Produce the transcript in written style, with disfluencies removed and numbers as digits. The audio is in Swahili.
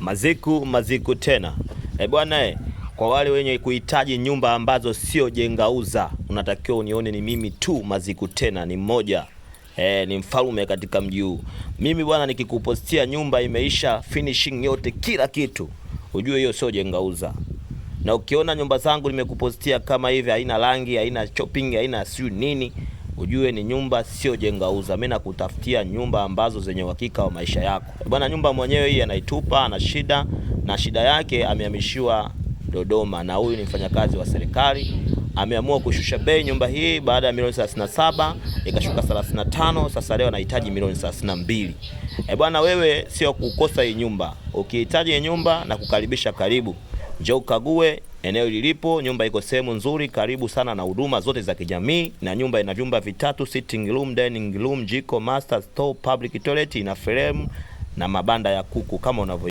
Maziku maziku tena. E bwana e, kwa wale wenye kuhitaji nyumba ambazo sio jengauza, unatakiwa unione ni mimi tu. Maziku tena ni mmoja ni mfalme katika mji huu. Mimi bwana, nikikupostia nyumba imeisha finishing yote kila kitu, ujue hiyo sio jengauza. Na ukiona nyumba zangu nimekupostia kama hivi, haina rangi, haina chopping, haina siu nini, ujue ni nyumba sio jengauza. Mimi nakutafutia nyumba ambazo zenye uhakika wa maisha yako bwana. Nyumba mwenyewe hii anaitupa, ana shida na shida yake, amehamishiwa Dodoma, na huyu ni mfanyakazi wa serikali. Ameamua kushusha bei nyumba hii baada ya milioni 37 ikashuka 35, sasa leo anahitaji milioni 32. Eh bwana, wewe sio kukosa hii nyumba. Ukihitaji hii nyumba na kukaribisha, karibu, njoo ukague eneo lilipo. Nyumba iko sehemu nzuri, karibu sana na huduma zote za kijamii, na nyumba ina vyumba vitatu: sitting room, dining room, jiko, master, store, public toilet, ina frame na mabanda ya kuku kama unavyo